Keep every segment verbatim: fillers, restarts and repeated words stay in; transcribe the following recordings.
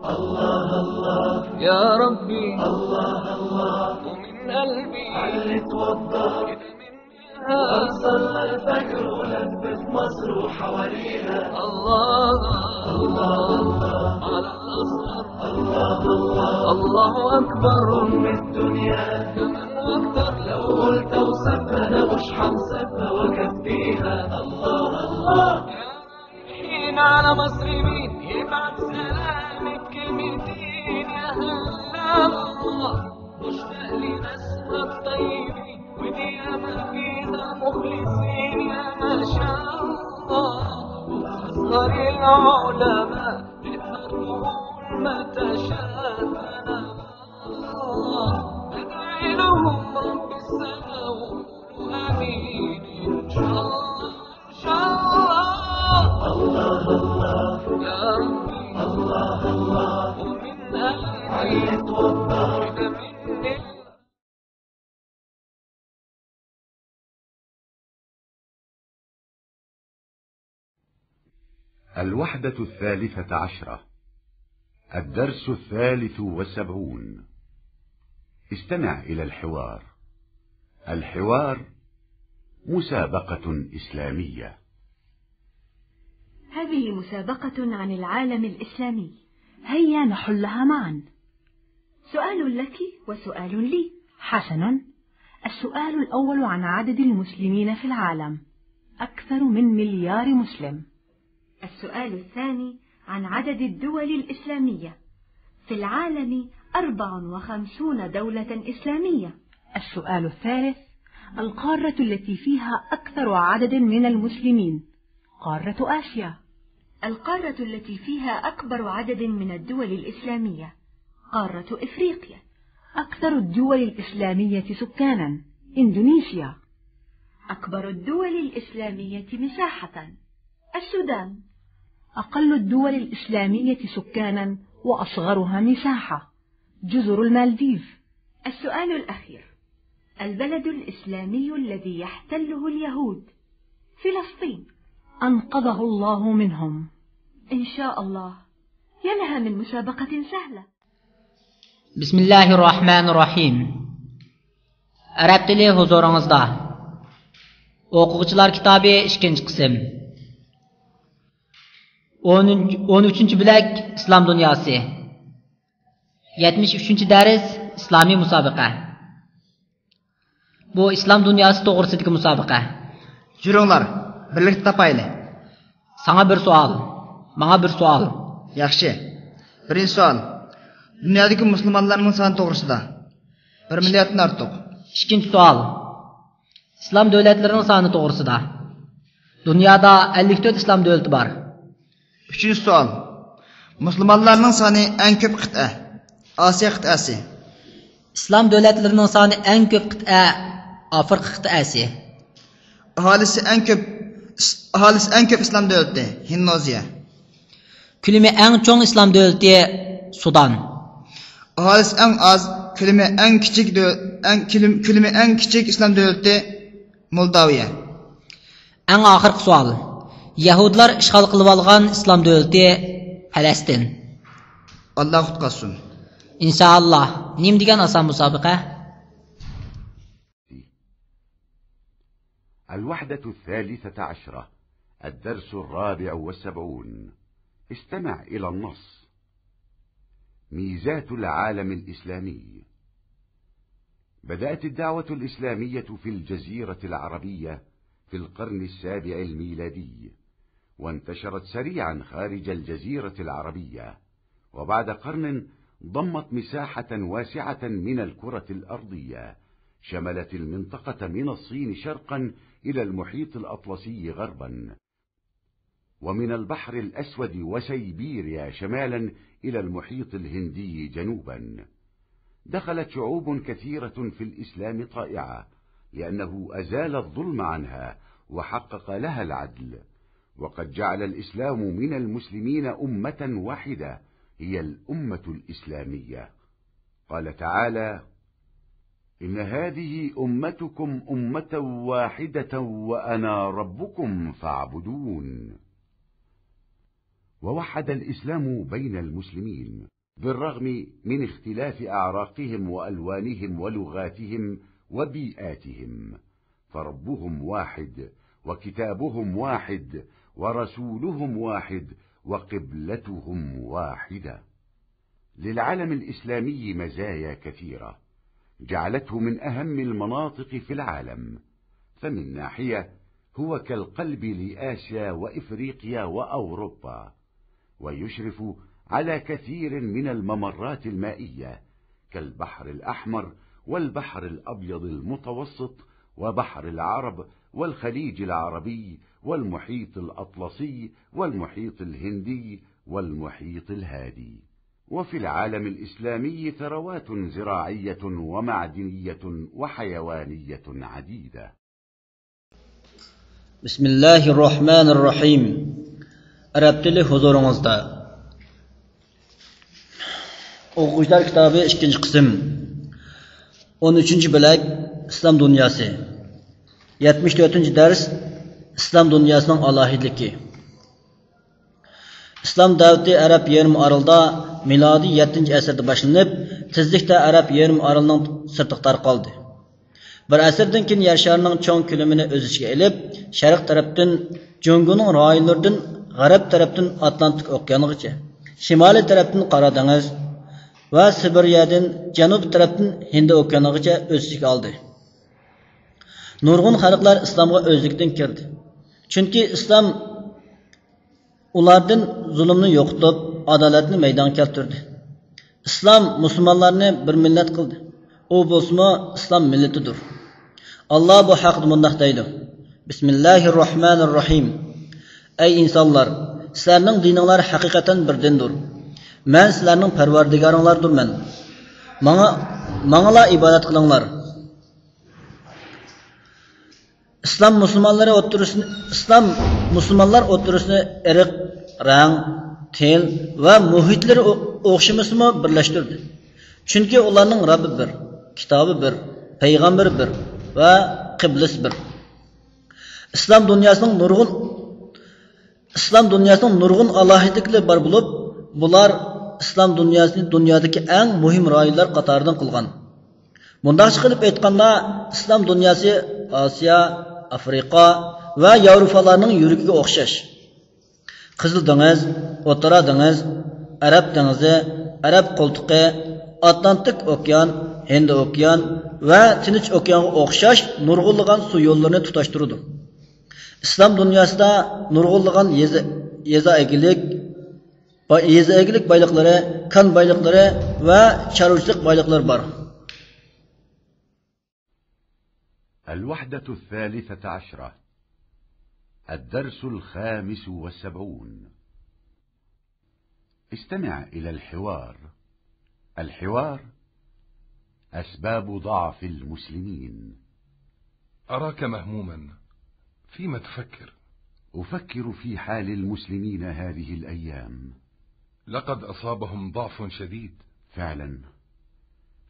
الله الله يا ربي، الله الله، ومن قلبي علي توضى. أصلى الفجر ولف في مصر وحواليها. الله الله على الأزهر. الله الله، الله أكبر. أم الدنيا كمان أكتر. لو قلت أوصفها أنا مش حنصفها وأكفيها. الله الله. رايحين على مصر مين يبعت سلامي بكلمتين؟ يا هلا الله، مشتاق لناسها الطيبين، ودي ياما فيها مخلصين، يا ما شاء الله. وأصغر العلماء تقدر تقول ما تشاء. أنا الله أدعي لهم رب السماء، وقولوا آمين إن شاء الله. الله الله يا ربي، الله الله، ومن قلبي علي توضى. الوحدة الثالثة عشرة، الدرس الثالث والسبعون. استمع إلى الحوار. الحوار مسابقة إسلامية. هذه مسابقة عن العالم الإسلامي. هيا نحلها معا. سؤال لك وسؤال لي. حسنا، السؤال الأول عن عدد المسلمين في العالم، أكثر من مليار مسلم. السؤال الثاني عن عدد الدول الإسلامية. في العالم أربع وخمسون دولة إسلامية. السؤال الثالث: القارة التي فيها أكثر عدد من المسلمين، قارة آسيا. القارة التي فيها أكبر عدد من الدول الإسلامية، قارة إفريقيا. أكثر الدول الإسلامية سكانا، إندونيسيا. أكبر الدول الإسلامية مساحة، السودان. أقل الدول الإسلامية سكانا وأصغرها مساحة، جزر المالديف. السؤال الأخير: البلد الإسلامي الذي يحتله اليهود، فلسطين. أنقذه الله منهم. إن شاء الله. يا لها من مسابقة سهلة. بىسمىللاھىرراھمانىرراھىم. ئەرەب تىلى ھۇزۇرىڭىزدا. ئوقۇغۇچىلار كىتابى، ئىككىنچى قىسىم. ئون، ئون ئۈچىنچى بۆلەك، ئىسلام دۇنياسى. يەتمىش ئۈچىنچى دەرس، ئىسلامىي مۇسابىقە. بۇ ئىسلام دۇنياسى توغرىسىدىكى مۇسابىقە. يۈرۈڭلار، بىرلىكتە تاپايلى. ساڭا بىر سوئال، ماڭا بىر سوئال. ياخشى. بىرىنچى سوئال. دۇنيادىكى مۇسۇلمانلارنىڭ سانى توغرىسىدا. بىر مىلياردتىن ئارتۇق. ئىككىنچى سوئال. ئىسلام دۆلەتلىرىنىڭ سانى توغرىسىدا. دۇنيادا ئەللىك تۆت ئىسلام دۆلىتى بار. ئۈچىنچى سوئال. مۇسۇلمانلارنىڭ سانى ئەڭ كۆپ قىتئە. ئاسىيا قىتئەسى. ئىسلام دۆلەتلىرىنىڭ سانى ئەڭ كۆپ قىتئە، ئافرىقا قىتئەسى. ئاھالىسى ئەڭ كۆپ، ئاھالىسى ئەڭ كۆپ ئىسلام دۆلىتى، ھىندونېزىيە. كۆلىمى ئەڭ چوڭ ئىسلام دۆلىتى، سۇدان. ئاھالىسى ئەڭ ئاز، كۆلىمى ئەڭ كىچىك دۆ-، ئەڭ كۆلۈم-، كۆلىمى ئەڭ كىچىك ئىسلام دۆلىتى، مولداۋىيە. ئەڭ ئاخىرقى سوئال. يەھۇدىيلار ئىشغال قىلىۋالغان ئىسلام دۆلىتى، پەلەستىن. ئاللا قۇتقازسۇن. ئىنشائاللا. نېمە دېگەن ئاسان مۇسابىقە؟ الوحدة الثالثة عشرة، الدرس الرابع والسبعون. استمع إلى النص. ميزات العالم الإسلامي. بدأت الدعوة الإسلامية في الجزيرة العربية في القرن السابع الميلادي، وانتشرت سريعا خارج الجزيرة العربية، وبعد قرن ضمت مساحة واسعة من الكرة الأرضية، شملت المنطقة من الصين شرقا إلى المحيط الأطلسي غربا، ومن البحر الأسود وسيبيريا شمالا إلى المحيط الهندي جنوبا. دخلت شعوب كثيرة في الإسلام طائعة، لأنه أزال الظلم عنها وحقق لها العدل، وقد جعل الإسلام من المسلمين أمة واحدة، هي الأمة الإسلامية. قال تعالى: إن هذه أمتكم أمة واحدة وأنا ربكم فاعبدون. ووحد الإسلام بين المسلمين بالرغم من اختلاف أعراقهم وألوانهم ولغاتهم وبيئاتهم، فربهم واحد وكتابهم واحد ورسولهم واحد وقبلتهم واحدة. للعلم الإسلامي مزايا كثيرة جعلته من أهم المناطق في العالم، فمن ناحية هو كالقلب لآسيا وإفريقيا وأوروبا، ويشرف على كثير من الممرات المائية كالبحر الأحمر والبحر الأبيض المتوسط وبحر العرب والخليج العربي والمحيط الأطلسي والمحيط الهندي والمحيط الهادي. وفي العالم الإسلامي ثروات زراعية ومعدنية وحيوانية عديدة. بىسمىللاھىررەھمانىررەھىم. ئەرەب تىلى ھۇزۇرىڭىزدا. ئوقۇغۇچىلار كىتابى، ئىككىنچى قىسىم. ئون ئۈچىنچى بۆلەك، ئىسلام دۇنياسى. يەتمىش تۆتىنچى دەرس، ئىسلام دۇنياسىنىڭ ئالاھىدىلىكى. ئىسلام دەۋىتى ئەرەب يېرىم ئارىلىدا مىلادىي يەتتىنچى ئەسىردە باشلىنىپ، تېزلىكتە ئەرەب يېرىم ئارىلىنىڭ سىرتىغا تارقالدى. بىر ئەسىردىن كېيىن يەر شارىنىڭ چوڭ كۆلىمىنى ئۆز ئىچىگە ئېلىپ، شەرق تەرەپتىن جۇڭگونىڭ رايونلىرىدىن، غەرب تەرەپتىن ئاتلانتىك ئوكيانىغىچە، شىمالىي تەرەپتىن قارا دېڭىز ۋە سىبىرىيەدىن جەنۇبىي تەرەپتىن ھىندى ئوكيانىغىچە ئۆز ئىچىگە ئالدى. نۇرغۇن خەلقلەر ئىسلامغا ئۆزلۈكىدىن كىردى. چۈنكى ئىسلام ئۇلاردىن زۇلۇمنى يوقىتىپ، ئادالەتنى مەيدانغا كەلتۈردى. ئىسلام مۇسۇلمانلارنى بىر مىللەت قىلدى. ئۇ بولسىمۇ ئىسلام مىللىتىدۇر. ئاللا بۇ ھەقتە مۇنداق دەيدۇ: بىسمىللاھىررەھمانىررەھىم. ئەي ئىنسانلار، سىلەرنىڭ دىنىڭلار ھەقىقەتەن بىر دىندۇر. مەن سىلەرنىڭ پەرۋەردىگارىڭلاردۇرمەن. ماڭا، ماڭىلا ئىبادەت قىلىڭلار. ئىسلام مۇسۇلمانلىرى ئوتتۇرىسىنى، ئىسلام مۇسۇلمانلار ئوتتۇرىسىنى ئىرق، رەڭ، تىل ۋە مۇھىتلىرى ئو-، ئوخشىمىسىمۇ بىرلەشتۈردى. چۈنكى ئۇلارنىڭ رەببى بىر، كىتابى بىر، پەيغەمبىرى بىر ۋە قىبلىسى بىر. ئىسلام دۇنياسىنىڭ نۇرغۇن، ئىسلام دۇنياسىنىڭ نۇرغۇن ئالاھىدىلىكلىرى بار بولۇپ، بۇلار ئىسلام دۇنياسىنى دۇنيادىكى ئەڭ مۇھىم رايونلار قاتارىدىن قىلغان. مۇنداقچە قىلىپ ئېيتقاندا، ئىسلام دۇنياسى ئاسىيا، ئافرىقا ۋە ياۋروپالارنىڭ يۈرىكىگە ئوخشاش. قىزىل دېڭىز، ئوتتۇرا دېڭىز، ئەرەب دېڭىزى، ئەرەب قولتۇقى، ئاتلانتىك ئوكيان، ھىندى ئوكيان ۋە تىنچ ئوكيانغا ئوخشاش نۇرغۇنلىغان سۇ يوللىرىنى تۇتاشتۇرىدۇ. ئىسلام دۇنياسىدا نۇرغۇنلىغان يېزا، يېزا ئىگىلىك، با-، يېزا ئىگىلىك بايلىقلىرى، كان بايلىقلىرى ۋە چارۋىچىلىق بايلىقلىرى بار. الوحدة الثالثة عشرة. الدرس الخامس والسبعون. استمع إلى الحوار. الحوار أسباب ضعف المسلمين. أراك مهموما. فيم تفكر؟ أفكر في حال المسلمين هذه الأيام. لقد أصابهم ضعف شديد. فعلا،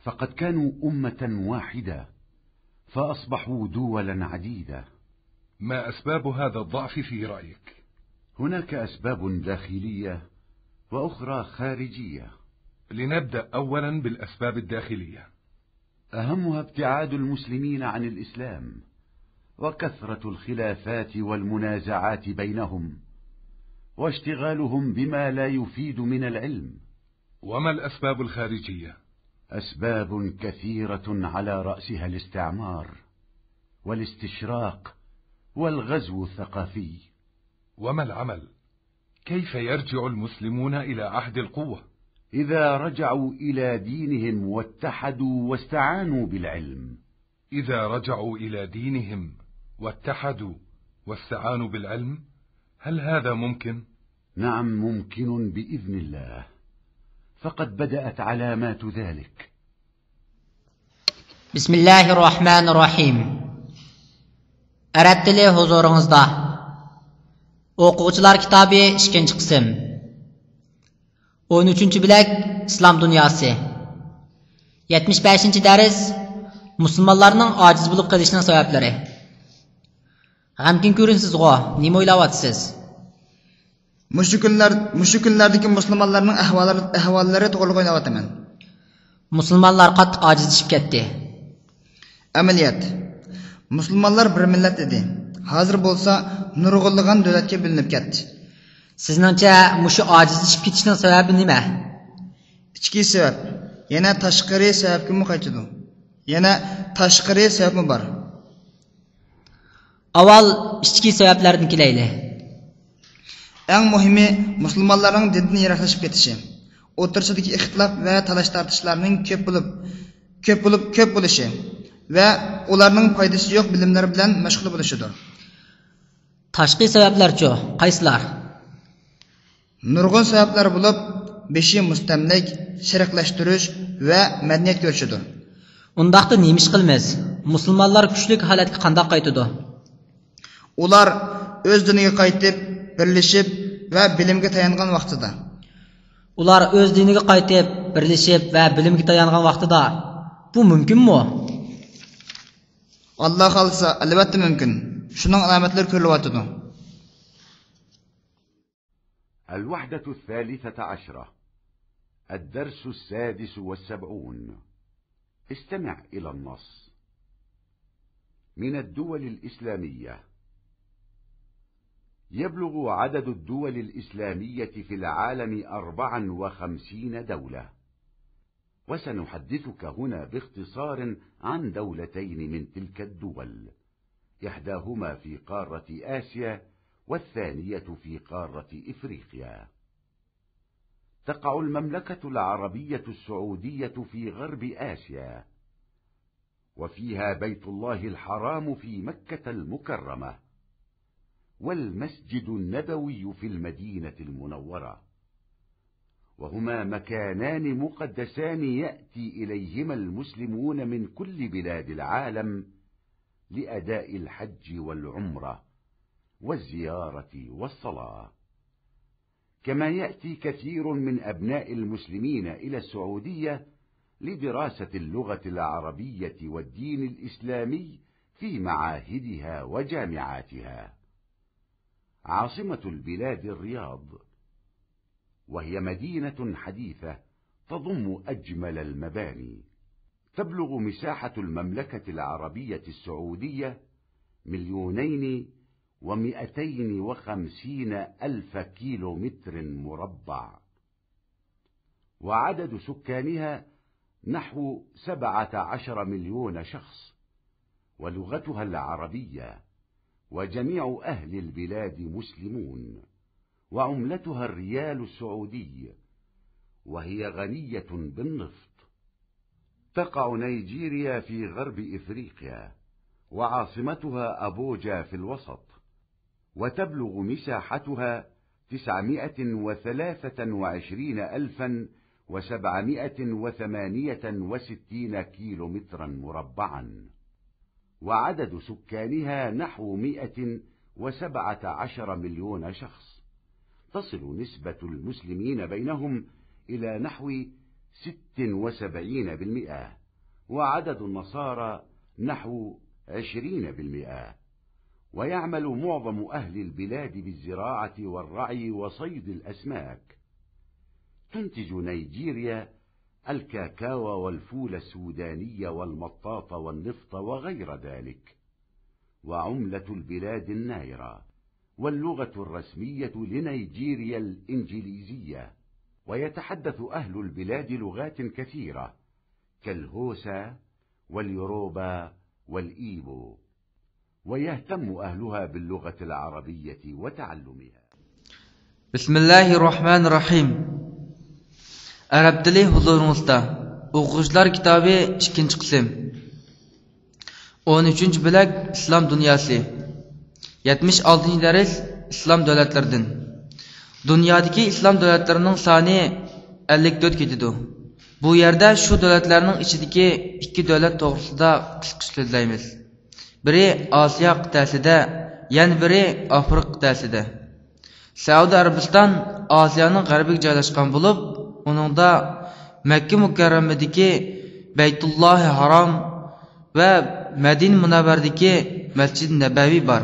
فقد كانوا أمة واحدة فأصبحوا دولا عديدة. ما أسباب هذا الضعف في رأيك؟ هناك أسباب داخلية وأخرى خارجية. لنبدأ أولا بالأسباب الداخلية. أهمها ابتعاد المسلمين عن الإسلام، وكثرة الخلافات والمنازعات بينهم، واشتغالهم بما لا يفيد من العلم. وما الأسباب الخارجية؟ أسباب كثيرة على رأسها الاستعمار والاستشراق والغزو الثقافي. وما العمل؟ كيف يرجع المسلمون إلى عهد القوة؟ إذا رجعوا إلى دينهم واتحدوا واستعانوا بالعلم. إذا رجعوا إلى دينهم واتحدوا واستعانوا بالعلم، هل هذا ممكن؟ نعم، ممكن بإذن الله، فقد بدأت علامات ذلك. بسم الله الرحمن الرحيم. ئەرەب تىلى ھۇزۇرىڭىزدا. ئوقۇغۇچىلار كىتابى، ئىككىنچى قىسىم. ئون ئۈچىنچى بۆلەك، ئىسلام دۇنياسى. يەتمىش بەشىنچى دەرس، مۇسۇلمانلارنىڭ ئاجىز بولۇپ قېلىشىنىڭ سەۋەبلىرى. غەمكىن كۆرۈنىسىزغۇ، نېمە ئويلاۋاتىسىز؟ مۇشۇ كۈنلەر، مۇشۇ كۈنلەردىكى مۇسۇلمانلارنىڭ ئەھۋاللىرى، ئەھۋاللىرى توغرىلىق ئويلاۋاتىمەن. مۇسۇلمانلار قاتتىق ئاجىزلىشىپ كەتتى. ئەمەلىيەت. مۇسۇلمانلار بىر مىللەت ئىدى. ھازىر بولسا نۇرغۇنلىغان دۆلەتكە بۆلۈنۈپ كەتتى. سىزنىڭچە مۇشۇ ئاجىزلىشىپ كېتىشنىڭ سەۋەبى نېمە؟ ئىچكى سەۋەب. يەنە تاشقىرى سەۋەبكىمۇ قايتىدۇ. يەنە تاشقىرى سەۋەبمۇ بار. ئاۋۋال ئىچكى سەۋەبلەردىن كېلەيلى. ئەڭ مۇھىمى، مۇسۇلمانلارنىڭ دىندىن يىراقلىشىپ كېتىشى، ئوتتۇرىسىدىكى ئىختىلاپ ۋە تالاش-تارتىشلارنىڭ كۆپ بولۇپ، كۆپ بولۇپ، كۆپ بولۇشى ۋە ئۇلارنىڭ پايدىسى يوق بىلىملەر بىلەن مەشغۇل بولۇشىدۇر. تاشقى سەۋەبلەرچۇ؟ قايسىلار؟ نۇرغۇن سەۋەبلەر بولۇپ، بېشى مۇستەملىك، شەرقلەشتۈرۈش ۋە مەدەنىيەت كۈرىشىدۇر. ئۇنداقتا نېمە ئىش قىلىمىز؟ مۇسۇلمانلار كۈچلۈك ھالەتكە قانداق قايتىدۇ؟ ئۇلار ئۆز دىنىگە قايتىپ، بىرلىشىپ ۋە بىلىمگە تايانغان ۋاقتىدا. ئۇلار ئۆز دىنىگە قايتىپ، بىرلىشىپ ۋە بىلىمگە تايانغان ۋاقتىدا. بۇ مۇمكىنمۇ؟ ئاللا خالىسا، ئەلۋەتتە مۇمكىن. شۇنىڭ ئالامەتلىرى كۆرۈلۈۋاتىدۇ. الوحدة الثالثة عشرة. الدرس السادس والسبعون. استمع إلى النص. من الدول الإسلامية. يبلغ عدد الدول الإسلامية في العالم أربعا وخمسين دولة. وسنحدثك هنا باختصار عن دولتين من تلك الدول، إحداهما في قارة آسيا والثانية في قارة إفريقيا. تقع المملكة العربية السعودية في غرب آسيا، وفيها بيت الله الحرام في مكة المكرمة، والمسجد النبوي في المدينة المنورة، وهما مكانان مقدسان يأتي إليهما المسلمون من كل بلاد العالم لأداء الحج والعمرة والزيارة والصلاة. كما يأتي كثير من أبناء المسلمين إلى السعودية لدراسة اللغة العربية والدين الإسلامي في معاهدها وجامعاتها. عاصمة البلاد الرياض، وهي مدينة حديثة تضم أجمل المباني. تبلغ مساحة المملكة العربية السعودية مليونين ومائتين وخمسين ألف كيلومتر مربع، وعدد سكانها نحو سبعة عشر مليون شخص، ولغتها العربية، وجميع أهل البلاد مسلمون، وعملتها الريال السعودي، وهي غنية بالنفط. تقع نيجيريا في غرب إفريقيا، وعاصمتها أبوجا في الوسط، وتبلغ مساحتها تسعمائة وثلاثة وعشرين ألفا وسبعمائة وثمانية وستين كيلومترا مربعا، وعدد سكانها نحو مائة وسبعة عشر مليون شخص. تصل نسبة المسلمين بينهم إلى نحو ست وسبعين بالمئة، وعدد النصارى نحو عشرين بالمئة. ويعمل معظم أهل البلاد بالزراعة والرعي وصيد الأسماك. تنتج نيجيريا الكاكاو والفول السوداني والمطاط والنفط وغير ذلك. وعملة البلاد النايرا، واللغة الرسمية لنيجيريا الإنجليزية، ويتحدث أهل البلاد لغات كثيرة كالهوسا واليوروبا والإيبو، ويهتم أهلها باللغة العربية وتعلمها. بسم الله الرحمن الرحيم. ئەرەب تىلى ھۇزۇرىڭىزدا. ئوقۇغۇچىلار كىتابى، ئىككىنچى قىسىم. ئون ئۈچىنچى بۆلەك، ئىسلام دۇنياسى. يەتمىش ئالتىنچى دەرس، ئىسلام دۆلەتلىرىدىن. دۇنيادىكى ئىسلام دۆلەتلىرىنىڭ سانى ئەللىك تۆتكە يېتىدۇ. بۇ يەردە شۇ دۆلەتلەرنىڭ ئىچىدىكى ئىككى دۆلەت توغرىسىدا قىسقىچە سۆزلەيمىز. بىرى ئاسىيا قىتئەسىدە، يەنە بىرى ئافرىقا قىتئەسىدە. سەئۇدى ئەرەبىستان ئاسىيانىڭ غەربىگە جايلاشقان بولۇپ، ئۇنىڭدا مەككە مۇكەررەمىدىكى بەيتۇللاھى ھارام ۋە مەدىنە مۇنەۋۋەرىدىكى مەسچىدى نەبەۋى بار.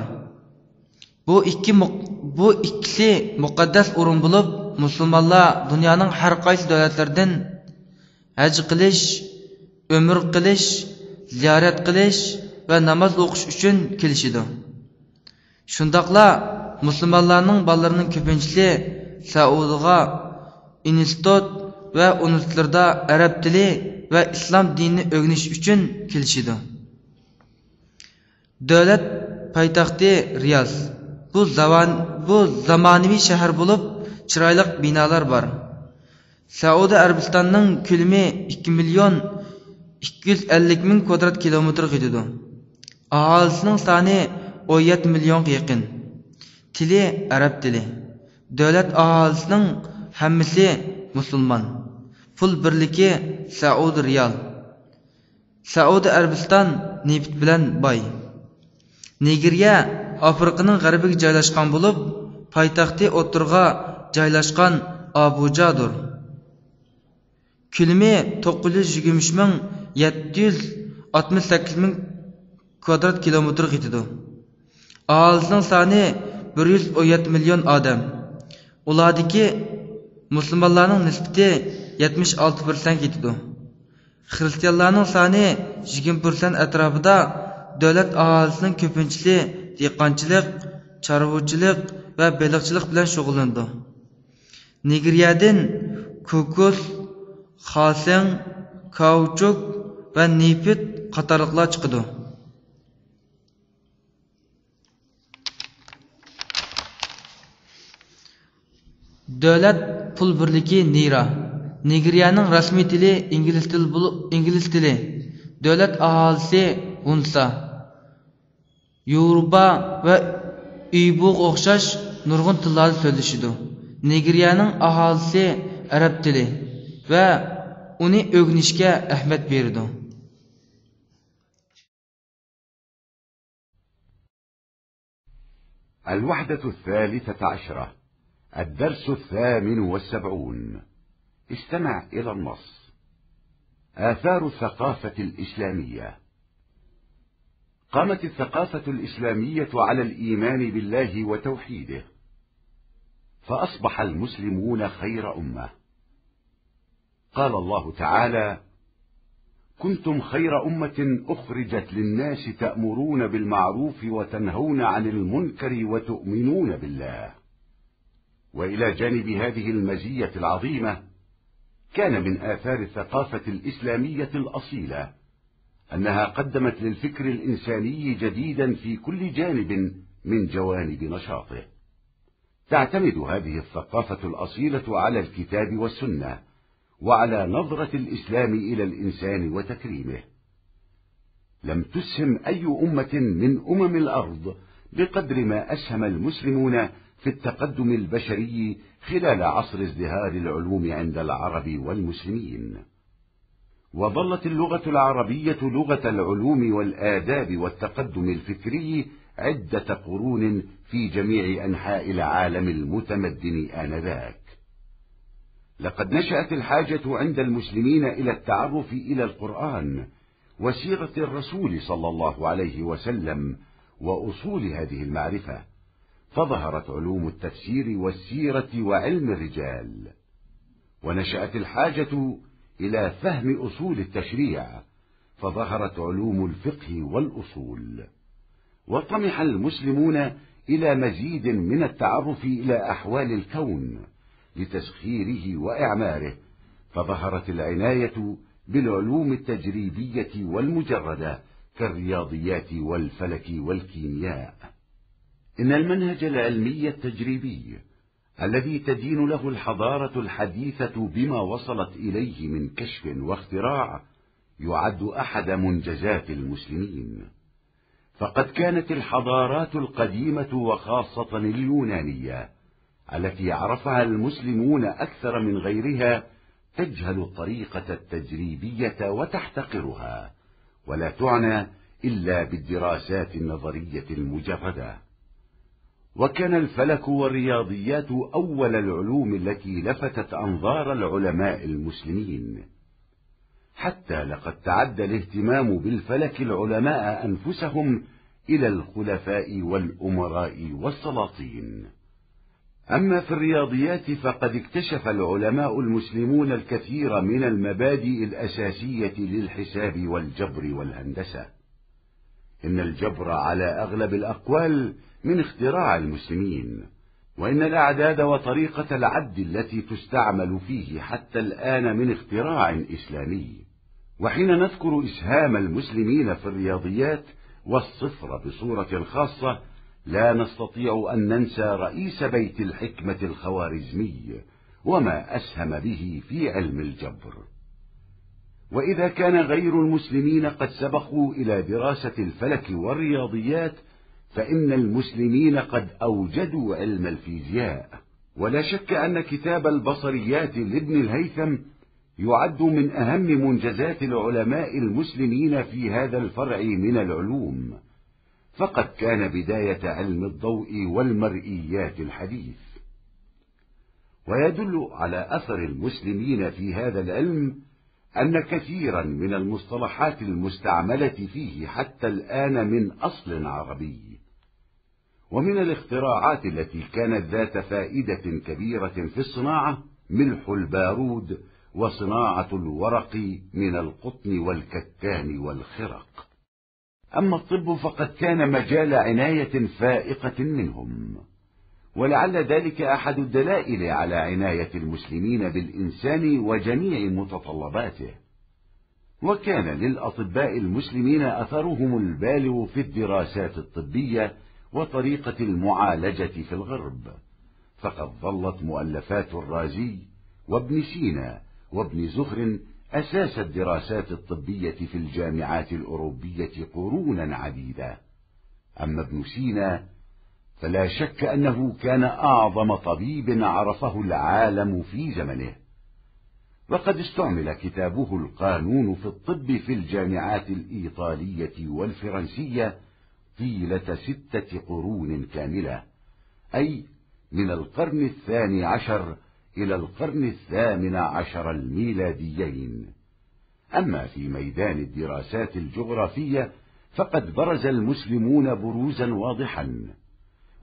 بۇ ئىككى مۇق-، بۇ ئىككىسى مۇقەددەس ئورۇن بولۇپ، مۇسۇلمانلار دۇنيانىڭ ھەر قايسى دۆلەتلىرىدىن ھەج قىلىش، ئۆمرە قىلىش، زىيارەت قىلىش ۋە ناماز ئوقۇش ئۈچۈن كېلىشىدۇ. شۇنداقلا مۇسۇلمانلارنىڭ بالىلىرىنىڭ كۆپىنچىسى سەئۇدىغا ئىنستىتۇت ۋە ئۇنىۋېرسىتېتلاردا ئەرەب تىلى ۋە ئىسلام دىنىنى ئۆگىنىش ئۈچۈن كېلىشىدۇ. دۆلەت پايتەختى رىياز. بۇ زامان-، بۇ زامانىۋى شەھەر بولۇپ، چىرايلىق بىنالار بار. سەئۇدى ئەرەبىستاننىڭ كۆلىمى ئىككى مىليون ئىككى يۈز ئەللىك مىڭ كۋادرات كىلومېتىرغا يېتىدۇ. ئاھالىسىنىڭ سانى ئون يەتتە مىليونغا يېقىن. تىلى ئەرەب تىلى. دۆلەت ئاھالىسىنىڭ ھەممىسى مۇسۇلمان. پۇل بىرلىكى سەئۇدى رىيال. سەئۇدى ئەرەبىستان نېفىت بىلەن باي. نىگېرىيە ئافرىقىنىڭ غەربىگە جايلاشقان بولۇپ، پايتەختى ئوتتۇرىغا جايلاشقان ئابۇجادۇر. كۆلىمى توققۇز يۈز يىگىرمە ئۈچ مىڭ يەتتە يۈز ئاتمىش سەككىز مىڭ كۋادرات كىلومېتىرغا يېتىدۇ. ئاھالىسىنىڭ سانى بىر يۈز ئون يەتتە مىليون ئادەم. ئۇلاردىكى مۇسۇلمانلارنىڭ نىسبىتى يەتمىش ئالتە پىرسەنتكە يېتىدۇ. خىرىستىيانلارنىڭ سانى يىگىرمە پىرسەنت ئەتراپىدا. دۆلەت ئاھالىسىنىڭ كۆپىنچىسى دېھقانچىلىق، چارۋىچىلىق ۋە بېلىقچىلىق بىلەن شۇغۇللىنىدۇ. نىگېرىيەدىن كوكۇس، خاسىڭ، كاۋچۇك ۋە نېفىت قاتارلىقلار چىقىدۇ. دۆلەت پۇل بىرلىكى نىرا. نىگېرىيەنىڭ رەسمىي تىلى ئىنگلىز تىلى بولۇپ، ئىنگلىز تىلى. دۆلەت ئاھالىسى ھونسا، يوروبا ۋە ئۇيبۇغا ئوخشاش نۇرغۇن تىللاردا سۆزلىشىدۇ. نىگېرىيەنىڭ ئاھالىسى ئەرەب تىلى ۋە ئۇنى ئۆگىنىشكە ئەھمىيەت بېرىدۇ. الوحدة الثالثة عشرة، الدرس الثامن والسبعون. استمع إلى النص. آثار الثقافة الإسلامية. قامت الثقافة الإسلامية على الإيمان بالله وتوحيده، فأصبح المسلمون خير أمة. قال الله تعالى: كنتم خير أمة أخرجت للناس تأمرون بالمعروف وتنهون عن المنكر وتؤمنون بالله. وإلى جانب هذه المزية العظيمة، كان من آثار الثقافة الإسلامية الأصيلة أنها قدمت للفكر الإنساني جديدا في كل جانب من جوانب نشاطه. تعتمد هذه الثقافة الأصيلة على الكتاب والسنة، وعلى نظرة الإسلام إلى الإنسان وتكريمه. لم تسهم أي أمة من أمم الأرض بقدر ما أسهم المسلمون في التقدم البشري خلال عصر ازدهار العلوم عند العرب والمسلمين. وظلت اللغة العربية لغة العلوم والآداب والتقدم الفكري عدة قرون في جميع أنحاء العالم المتمدن آنذاك. لقد نشأت الحاجة عند المسلمين إلى التعرف إلى القرآن وسيرة الرسول صلى الله عليه وسلم وأصول هذه المعرفة، فظهرت علوم التفسير والسيرة وعلم الرجال. ونشأت الحاجة إلى فهم أصول التشريع، فظهرت علوم الفقه والأصول. وطمح المسلمون إلى مزيد من التعرف إلى أحوال الكون لتسخيره وإعماره، فظهرت العناية بالعلوم التجريبية والمجردة كالرياضيات والفلك والكيمياء. إن المنهج العلمي التجريبي الذي تدين له الحضارة الحديثة بما وصلت إليه من كشف واختراع يعد أحد منجزات المسلمين. فقد كانت الحضارات القديمة وخاصة اليونانية التي عرفها المسلمون أكثر من غيرها تجهل الطريقة التجريبية وتحتقرها، ولا تعنى إلا بالدراسات النظرية المجردة. وكان الفلك والرياضيات أول العلوم التي لفتت أنظار العلماء المسلمين، حتى لقد تعدى الاهتمام بالفلك العلماء أنفسهم إلى الخلفاء والأمراء والسلاطين. أما في الرياضيات فقد اكتشف العلماء المسلمون الكثير من المبادئ الأساسية للحساب والجبر والهندسة. إن الجبر على أغلب الأقوال من اختراع المسلمين، وإن الأعداد وطريقة العد التي تستعمل فيه حتى الآن من اختراع إسلامي. وحين نذكر إسهام المسلمين في الرياضيات والصفر بصورة خاصة، لا نستطيع أن ننسى رئيس بيت الحكمة الخوارزمي وما أسهم به في علم الجبر. وإذا كان غير المسلمين قد سبقوا إلى دراسة الفلك والرياضيات، فإن المسلمين قد أوجدوا علم الفيزياء. ولا شك أن كتاب البصريات لابن الهيثم يعد من أهم منجزات العلماء المسلمين في هذا الفرع من العلوم، فقد كان بداية علم الضوء والمرئيات الحديث. ويدل على أثر المسلمين في هذا العلم أن كثيرا من المصطلحات المستعملة فيه حتى الآن من أصل عربي. ومن الاختراعات التي كانت ذات فائدة كبيرة في الصناعة ملح البارود وصناعة الورق من القطن والكتان والخرق. أما الطب فقد كان مجال عناية فائقة منهم، ولعل ذلك أحد الدلائل على عناية المسلمين بالإنسان وجميع متطلباته. وكان للأطباء المسلمين أثرهم البالغ في الدراسات الطبية وطريقة المعالجة في الغرب، فقد ظلت مؤلفات الرازي وابن سينا وابن زهر أساس الدراسات الطبية في الجامعات الأوروبية قرونا عديدة. أما ابن سينا فلا شك أنه كان أعظم طبيب عرفه العالم في زمنه، وقد استعمل كتابه القانون في الطب في الجامعات الإيطالية والفرنسية طيلة ستة قرون كاملة، أي من القرن الثاني عشر إلى القرن الثامن عشر الميلاديين. أما في ميدان الدراسات الجغرافية فقد برز المسلمون بروزا واضحا،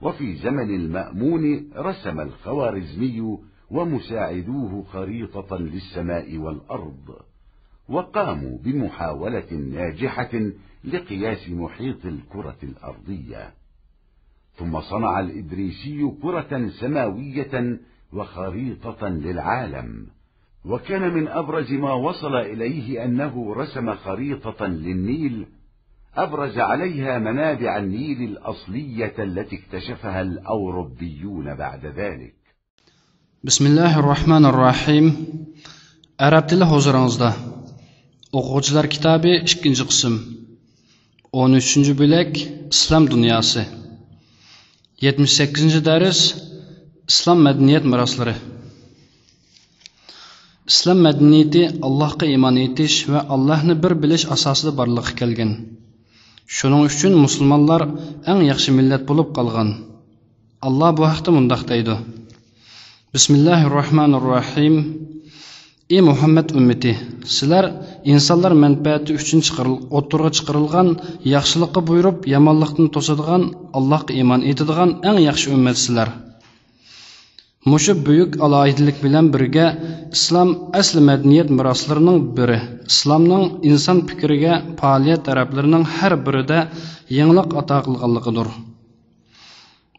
وفي زمن المأمون رسم الخوارزمي ومساعدوه خريطة للسماء والأرض، وقاموا بمحاولة ناجحة لقياس محيط الكرة الأرضية. ثم صنع الإدريسي كرة سماوية وخريطة للعالم، وكان من أبرز ما وصل إليه أنه رسم خريطة للنيل أبرز عليها منابع النيل الأصلية التي اكتشفها الأوروبيون بعد ذلك. بسم الله الرحمن الرحيم. ئەرەب تىلى ھۇزۇرىڭىزدا. ئوقۇغۇچىلار كىتابى، ئىككىنچى قىسىم. ئون ئۈچىنچى بۆلەك، ئىسلام دۇنياسى. يەتمىش سەككىزىنچى دەرس، ئىسلام مەدەنىيەت مىراسلىرى. ئىسلام مەدەنىيىتى ئاللاھقا ئىمان ئېيتىش ۋە ئاللاھنى بىر بىلىش ئاساسىدا بارلىققا كەلگەن. شۇنىڭ ئۈچۈن مۇسۇلمانلار ئەڭ ياخشى مىللەت بولۇپ قالغان. ئاللا بۇ ھەقتە مۇنداق دەيدۇ: بىسمىللاھىررەھمانىررەھىم. ئى مۇھەممەد ئۈممىتى! سىلەر ئىنسانلار مەنپەئەتى ئۈچۈن چىقىرىل-، ئوتتۇرىغا چىقىرىلغان، ياخشىلىققا بۇيرۇپ، يامانلىقتىن توسىدىغان، ئاللاھقا ئىمان ئېيتىدىغان ئەڭ ياخشى ئۈممەتسىلەر. مۇشۇ بۈيۈك ئالاھىدىلىك بىلەن بىرگە، ئىسلام ئەسلى مەدەنىيەت مىراسلىرىنىڭ بىرى، ئىسلامنىڭ ئىنسان پىكرىگە، پائالىيەت تەرەپلىرىنىڭ ھەر بىرىدە يېڭىلىق ئاتا قىلغانلىقىدۇر.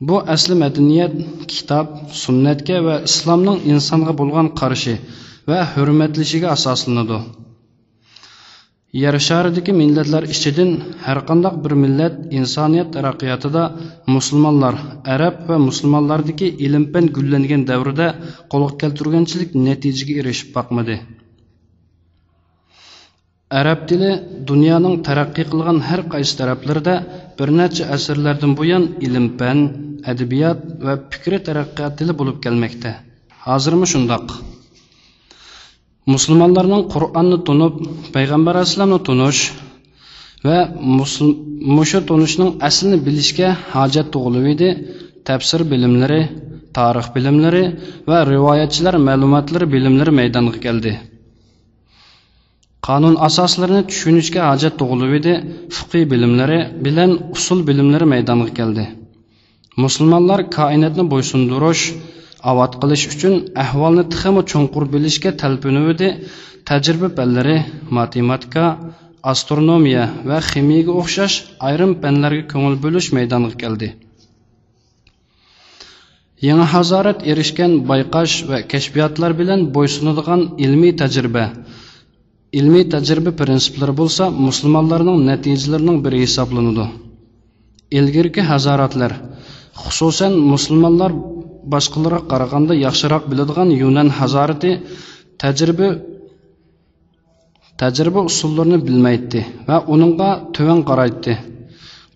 بۇ ئەسلى مەدەنىيەت كىتاب، سۈننەتكە ۋە ئىسلامنىڭ ئىنسانغا بولغان قارىشى ۋە ھۆرمەتلىشىگە ئاساسلىنىدۇ. يەر شارىدىكى مىللەتلەر ئىچىدىن ھەرقانداق بىر مىللەت ئىنسانىيەت تەرەققىياتىدا مۇسۇلمانلار، ئەرەب ۋە مۇسۇلمانلاردىكى ئىلىم-پەن گۈللەنگەن دەۋرىدە قولغا كەلتۈرگەنچىلىك نەتىجىگە ئېرىشىپ باقمىدى. ئەرەب تىلى دۇنيانىڭ تەرەققىي قىلغان ھەر قايسى تەرەپلىرىدە بىر نەچچە ئەسىرلەردىن بۇيان ئىلىم-پەن، ئەدەبىيات ۋە پىكرىي تەرەققىيات تىلى بولۇپ كەلمەكتە. ھازىرمۇ شۇنداق. مۇسۇلمانلارنىڭ قۇرئاننى تونۇپ، پەيغەمبەر ئەلەيھىسسالامنى تونۇش ۋە مۇسۇل-، مۇشۇ تونۇشنىڭ ئەسلىنى بىلىشكە ھاجەت تۇغۇلۇۋىدى. تەپسىر بىلىملىرى، تارىخ بىلىملىرى ۋە رىۋايەتچىلەر مەلۇماتلىرى بىلىملىرى مەيدانغا كەلدى. قانۇن ئاساسلىرىنى چۈشىنىشكە ھاجەت تۇغۇلۇۋىدى، فىقھىي بىلىملىرى بىلەن ئۇسۇل بىلىملىرى مەيدانغا كەلدى. مۇسۇلمانلار كائىناتنى بويسۇندۇرۇش، ئاۋات قىلىش ئۈچۈن ئەھۋالنى تېخىمۇ چوڭقۇر بىلىشكە تەلپۈنۈۋىدى، تەجرىبە پەنلىرى، ماتېماتىكا، ئاسترونومىيە ۋە خىمىيەگە ئوخشاش ئايرىم پەنلەرگە كۆڭۈل بۆلۈش مەيدانغا كەلدى. يېڭى ھازارەت ئېرىشكەن بايقاش ۋە كەشپىياتلار بىلەن بويسۇنىدىغان ئىلمىي تەجرىبە، ئىلمىي تەجرىبە پىرىنسىپلىرى بولسا مۇسۇلمانلارنىڭ نەتىجىلىرىنىڭ بىرى ھېسابلىنىدۇ. ئىلگىرىكى ھازارەتلەر، خۇسۇسەن مۇسۇلمانلار باشقىلارغا قارىغاندا ياخشىراق بىلىدىغان يۈنەن ھازارىتى تەجرىبە، تەجرىبە ئۇسۇللىرىنى بىلمەيتتى ۋە ئۇنىڭغا تۆۋەن قارايتتى.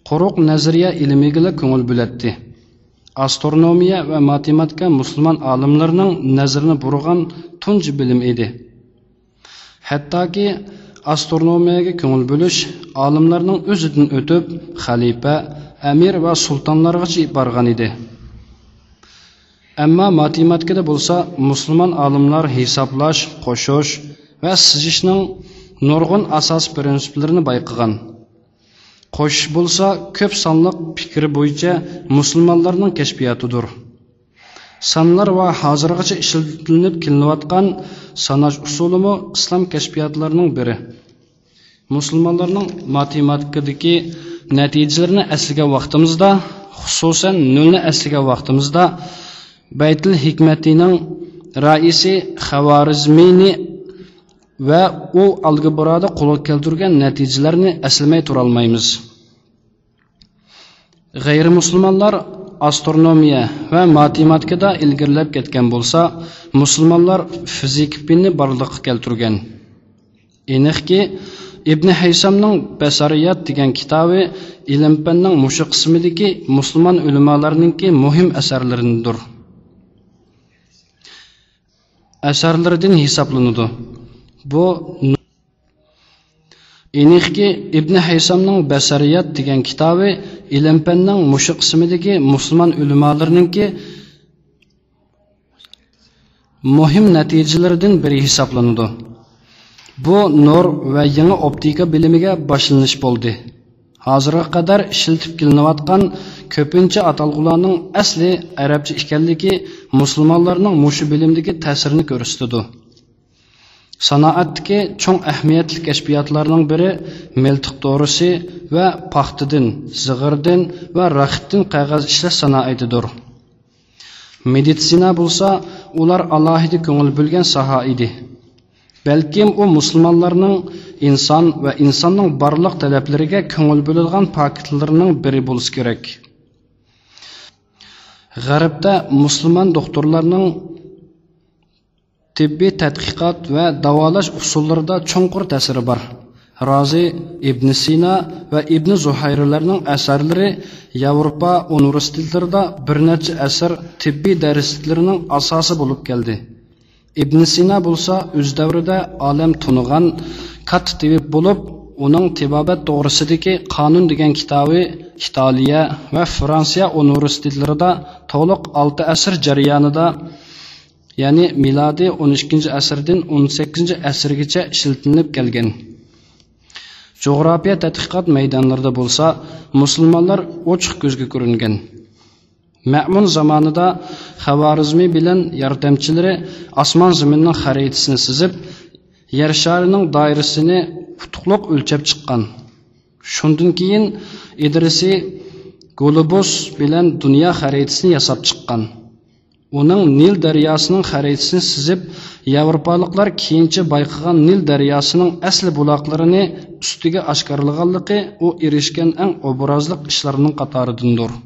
قۇرۇق نەزەرىيە ئىلمىگىلا كۆڭۈل بۆلەتتى. ئاسترونومىيە ۋە ماتېماتىكا مۇسۇلمان ئالىملىرىنىڭ نەزىرىنى بۇرىغان تۇنجى بىلىم ئىدى. ھەتتاكى ئاسترونومىيەگە كۆڭۈل بۆلۈش ئالىملارنىڭ ئۆزىدىن ئۆتۈپ، خەلىپە، ئەمىر ۋە سۇلتانلارغىچە بارغان ئىدى. ئەمما ماتېماتىكىدا بولسا مۇسۇلمان ئالىملار ھېسابلاش، قوشۇش ۋە سىزىشنىڭ نۇرغۇن ئاساسىي پىرىنسىپلىرىنى بايقىغان. قوشۇش بولسا كۆپ سانلىق پىكرى بويىچە مۇسۇلمانلارنىڭ كەشپىياتىدۇر. سانلار ۋە ھازىرغىچە ئىشلىتىلىپ كېلىنىۋاتقان ساناش ئۇسۇلىمۇ ئىسلام كەشپىياتلىرىنىڭ بىرى. مۇسۇلمانلارنىڭ ماتېماتىكىدىكى نەتىجىلىرىنى ئەسلىگەن ۋاقتىمىزدا، خۇسۇسەن نۆلنى ئەسلىگەن ۋاقتىمىزدا، بەيتۇل ھېكمەتىنىڭ رەئىسى خەۋارىزمىنى ۋە ئۇ ئالگېبرادا قولغا كەلتۈرگەن نەتىجىلەرنى ئەسلىمەي تۇرالمايمىز. غەيرىي مۇسۇلمانلار ئاسترونومىيە ۋە ماتېماتىكىدا ئىلگىرىلەپ كەتكەن بولسا، مۇسۇلمانلار فىزىكا پېنىنى بارلىققا كەلتۈرگەن. ئېنىقكى، ئىبنى ھەيسامنىڭ بەسەرىيات دېگەن كىتابى ئىلىم-پەننىڭ مۇشۇ قىسمىدىكى مۇسۇلمان ئۆلىمالارنىڭكى مۇھىم ئەسەرلىرىدىندۇر. ئەسەرلىرىدىن ھېسابلىنىدۇ. بۇ ئېنىقكى، ئىبنى ھەيسامنىڭ بەسەرىيات دېگەن كىتابى ئىلىم-پەننىڭ مۇشۇ قىسمىدىكى مۇسۇلمان ئۆلىمالىرىنىڭكى مۇھىم نەتىجىلىرىدىن بىرى ھېسابلىنىدۇ. بۇ نۇر ۋە يېڭى ئوپتىكا بىلىمىگە باشلىنىش بولدى. ھازىرغا قەدەر ئىشلىتىپ كېلىنىۋاتقان كۆپىنچە ئاتالغۇلارنىڭ ئەسلى ئەرەبچە ئىكەنلىكى مۇسۇلمانلارنىڭ مۇشۇ بىلىمدىكى تەسىرىنى كۆرسىتىدۇ. سانائەتتىكى چوڭ ئەھمىيەتلىك كەشپىياتلارنىڭ بىرى مىلتىق دورىسى ۋە پاختىدىن، زىغىردىن ۋە رەختتىن قەغەز ئىشلەش سانائىتىدۇر. مېدىتسىنا بولسا ئۇلار ئالاھىدە كۆڭۈل بۆلگەن ساھە ئىدى. بەلكىم ئۇ مۇسۇلمانلارنىڭ ئىنسان ۋە ئىنساننىڭ بارلىق تەلەپلىرىگە كۆڭۈل بۆلىدىغان پاكىتلىرىنىڭ بىرى بولسا كېرەك. غەربتە مۇسۇلمان دوختۇرلارنىڭ تېببىي تەتقىقات ۋە داۋالاش ئۇسۇللىرىدا چوڭقۇر تەسىرى بار. رازى، ئىبن سىنا ۋە ئىبن زۇھەيرىلەرنىڭ ئەسەرلىرى ياۋروپا ئۇنىۋېرسىتېتلىرىدا بىر نەچچە ئەسىر تېببىي دەرسلىكلىرىنىڭ ئاساسى بولۇپ كەلدى. ئىبن سىنا بولسا ئۆز دەۋرىدە ئالەم تونۇغان كاتتا تېبىپ بولۇپ، ئۇنىڭ تېبابەت توغرىسىدىكى قانۇن دېگەن كىتابى ئىتالىيە ۋە فرانسىيە ئۇنىۋېرسىتېتلىرىدا تولۇق ئالتە ئەسىر جەريانىدا، يەنى مىلادىي ئون ئىككىنچى ئەسىردىن ئون سەككىزىنچى ئەسىرگىچە ئىشلىتىلىپ كەلگەن. جۇغراپىيە تەتقىقات مەيدانلىرىدا بولسا مۇسۇلمانلار ئوچۇق كۆزگە كۆرۈنگەن. مەئمۇن زامانىدا خەۋارىزمى بىلەن ياردەمچىلىرى ئاسمان زېمىننىڭ خەرىتىسىنى سىزىپ، يەر شارىنىڭ دائىرىسىنى ئۇتۇقلۇق ئۆلچەپ چىققان. شۇندىن كېيىن ئىدرىسى گولوبۇس بىلەن دۇنيا خەرىتىسىنى ياساپ چىققان. ئۇنىڭ نىل دەرياسىنىڭ خەرىتىسىنى سىزىپ، ياۋروپالىقلار كېيىنچە بايقىغان نىل دەرياسىنىڭ ئەسلى بۇلاقلىرىنى ئۈستىگە ئاشكارىلىغانلىقى ئۇ ئېرىشكەن ئەڭ ئوبرازلىق ئىشلارنىڭ قاتارىدىندۇر.